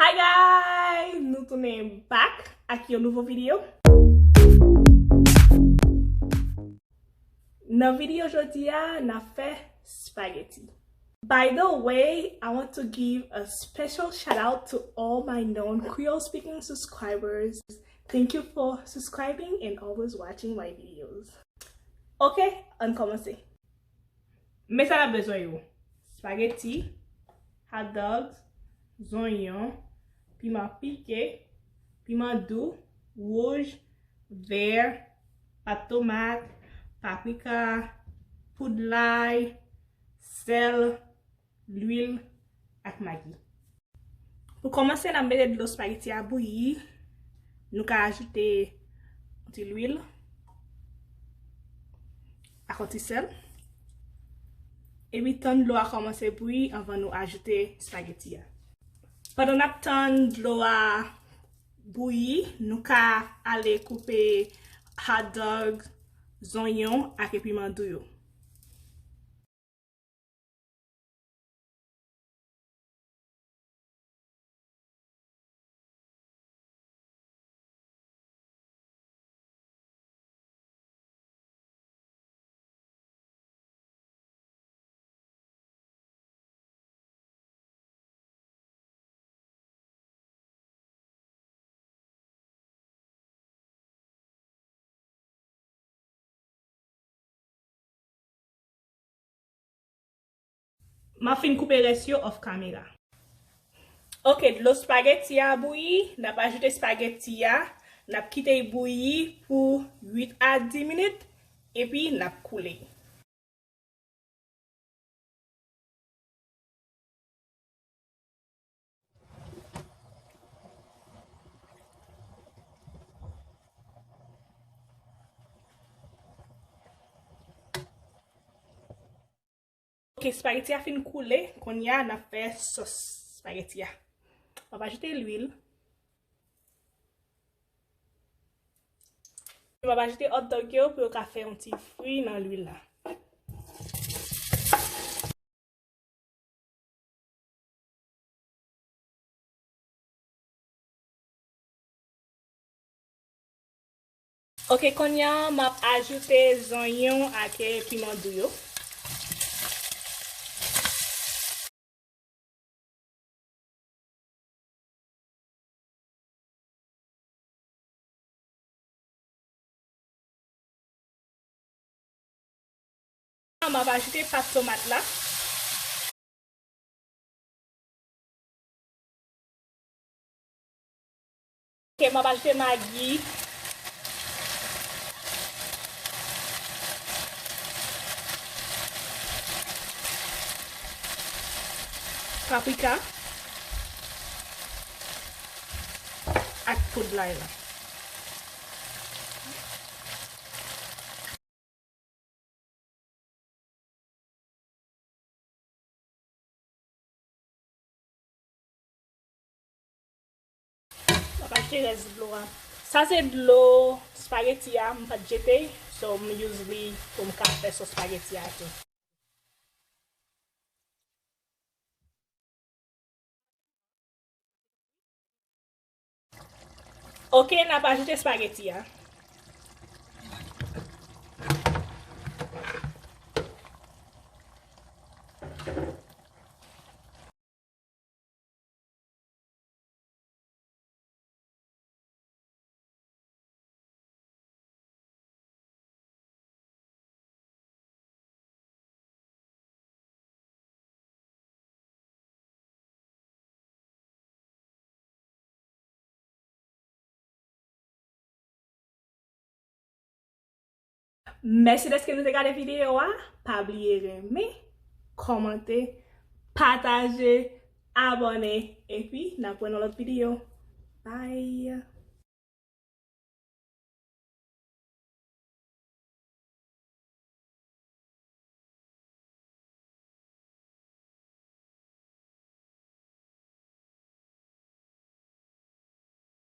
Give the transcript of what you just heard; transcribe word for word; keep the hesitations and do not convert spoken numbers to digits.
Hi guys! Nou tounen back ak yon nouvo videyo. Nan videyo jodi a, n ap fè spaghetti. By the way, I want to give a special shout out to all my known Creole speaking subscribers. Thank you for subscribing and always watching my videos. Ok, ann kòmanse. Men sa n ap bezwen yo. Spaghetti, hot dogs, zonyon, piman pike, piman dou, wouj, vè, pat tomat, paprika, poud lay, sèl, lwil ak magi. Pou kòmanse, n ap mete dlo spaghetti a bouyi. Nou ka ajoute yon ti lwil ak yon ti sèl. Epi tann dlo a kòmanse bouyi anvan nou ajoute spaghetti a. Pandan n ap tann dlo a bouyi, nou ka ale koupe hot dog, zonyon ak piman dou yo. M ap fin koupe rès yo off camera. Ok, dlo spaghetti a bouyi, n ap ajoute spaghetti a, n ap kite l bouyi pou uit a dis minit, epi n ap koule. Ok, spaghetti a fin koule, kounye a n ap fè sòs spaghetti a. M ap ajoute lwil. M ap ajoute hot dog yo pou yo ka fè yon ti fri nan lwil la. Ok, kounye a, m ap ajoute zonyon ak piman dou yo. M ap ajoute pat tomat la. Ok, m ap ajoute magi. Paprika. Ak poud lay la. M ap ajoute rès dlo a. Sa se dlo spaghetti a, m pa t jete, so m use li pou m ka fè sòs spaghetti a tou. Ok, n ap ajoute spaghetti a. Mèsi dèske nou te gade videyo a. Pa bliye renmen, kòmante, pataje, abòne, epi n ap wè nan lòt videyo. Bye!